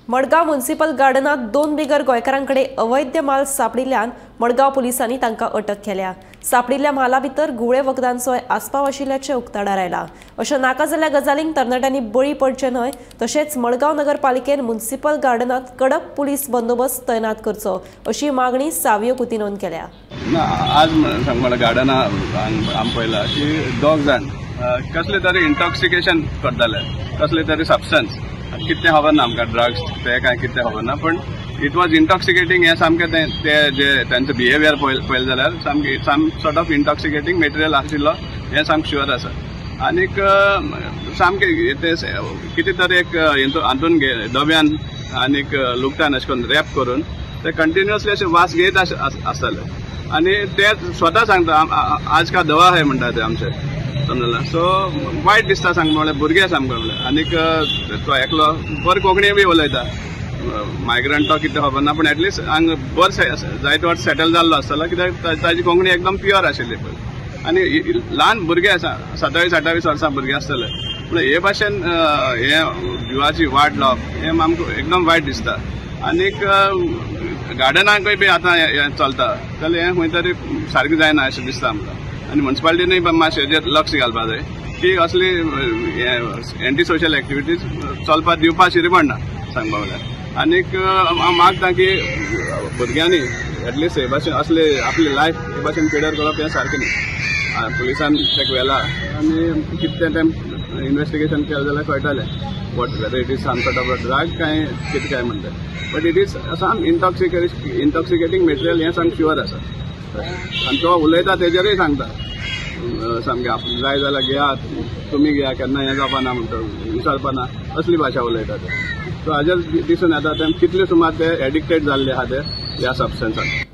Madgaon municipal गार्डनात दोन बिगर गोंयकारांकडे अवैध माल सापडिल्ल्यान मडगांव पुलिसांनी तांकां अटक केल्या। सापडिल्ल्या माला भितर घुंवळे वखदांचोय आस्पाव आशिल्ल्याचें उक्ताडार आयलां। अशा नाका जाल्ल्या गजालींक तरणाट्यांनी बळी पडचें न्हय, तशेंच मडगांव नगरपालिकेन म्युनिसिपल गार्डनात कडक पुलीस बंदोबस्त तैनात करचो अशी मागणी सावियो कुतिनोन केल्या। ना, आज सांगपाक गार्डना आमी पळयला की दोग जाण कसले तरी इंटॉक्सिकेशन करताले, कसले तरी सबस्टन्स, कितें खबर ना आमकां, ड्रग्स ते काय कितें खबर ना, पण it was intoxicating. हें सामकें ते जे तांचें बिहेवियर पळयलें जाल्यार सामकें some sort of intoxicating material आशिल्लो हें सामकें शुअर आसा। आनीक सामकें ते कितें तरी एक हातून डब्यान आनीक लुगटान अशें करून रॅप करून ते कंटिन्युअसली अशें वास घेयत आसताले आनी ते स्वता सांगता आज का दवा है म्हणटा ते आमचे, समजला। सो वायट दिसता सांग म्हणल्यार भुरगे सामको म्हणल्यार, आनीक तो एकलो बरें कोंकणी बी उलयता, मायग्रंट तो कितें खबर ना, पूण एटलिस्ट हांगा बरो जायते वाट सेटल जाल्लो आसतलो कित्याक ताजी कोंकणी एकदम प्युअर आशिल्ली पळय। आनी ल्हान भुरगे आसा, 27 28 वर्सां भुरगे आसतले, पूण हे भाशेन हे जिवाची वाट लावप हें आमकां एकदम वायट दिसता। आनीक गार्डनाकूय बी आतां हें चलता जाल्यार हें खंय तरी सारकें जायना अशें दिसता आमकां। आनी म्युनिसिपालिटीनूय मातशें हेजेर लक्ष घालपाक जाय की असली एंटी सोशल एक्टिविटीज चलपाक दिवपाक शिरी पडना सांगपा म्हणल्यार। आनीक हांव मागता की भुरग्यांनी एटलिस्ट हे भाशेन असले आपली लायफ हे भाशेन पेडर करप हें सारकें न्ही। पुलिसान ताका व्हेला आनी कितें तें इन्वेस्टिगेशन केलें जाल्यार कळटलें what whether it is some sort of a drug काय कितें काय म्हणटा, but it is some intoxicating material हें सामकें शुअर आसा। आनी तो उलयता तेजेरूय सांगता सामकें आप जाय जाल्यार घेयात, तुमी घेया, केन्ना हें जावपा ना म्हणटा, विसरपा ना, असली भाशा उलयता ते। सो हाजेर दिसून येता ते कितले सुमार ते एडिक्टेड जाल्ले आहा ते ह्या सबस्टन्सान।